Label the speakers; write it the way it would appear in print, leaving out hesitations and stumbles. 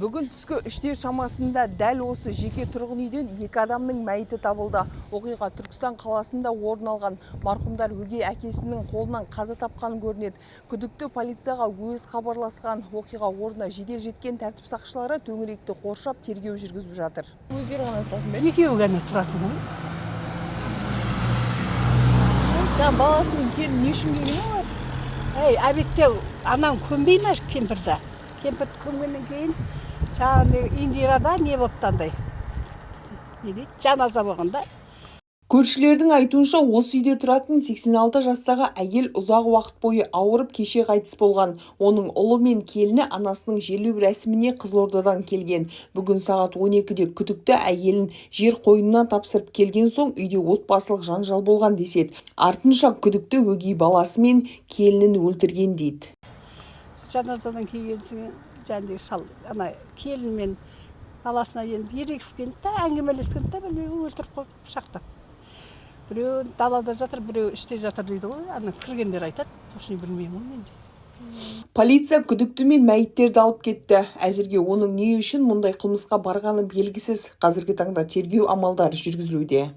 Speaker 1: Бүгін түскі 3-тер шамасында дәл осы жеке тұрғын үйден екі адамның мәйіті табылды. Оқиға Түркістан қаласында орын алған. Марқұмдар өгей әкесінің қолынан қаза тапқан көрінеді. Күдікті полицияға өз хабарласқан. Оқиға орнына жедел жеткен тәртіп сақшылары төңіректі қоршап, тергеу жүргізіп жатыр. Өздері ғана тұратын ба?
Speaker 2: Екеуі ғана тұратын ғой.
Speaker 1: Жаңа баласы мен келін не үшін келген олар?
Speaker 2: Әй, обедте ананы көмбей ма кемпірді? Кемпірді көмгеннен кейін жаңағы Индирада не болыпты, андай не дейді, жаназа болған да.
Speaker 1: Көршілердің айтуынша, осы үйде тұратын 86 жастағы әйел ұзақ уақыт бойы ауырып, кеше қайтыс болған. Оның ұлы мен келіні анасының жерлеу рәсіміне Қызылордадан келген. Бүгін сағат 12-де күдікті әйелін жер қойнына тапсырып келген соң, үйде отбасылық жанжал болған деседі. Артынша күдікті өгей баласы мен келінін өлтірген дейді.
Speaker 2: Жаназадан келген соң жаңағыдегі шал ана келін мен баласына енді ерегіскен да, әңгімелескен да, білмеймін, өлтіріп қойып пышақтап. Біреу далада жатыр, біреу іште жатыр дейді ғой, ана кіргендер айтады, точно білмеймін ғой мен де.
Speaker 1: Полиция күдікті мен мәйіттерді алып кетті. Әзірге оның не үшін мұндай қылмысқа барғаны белгісіз. Қазіргі таңда тергеу амалдары жүргізілуде.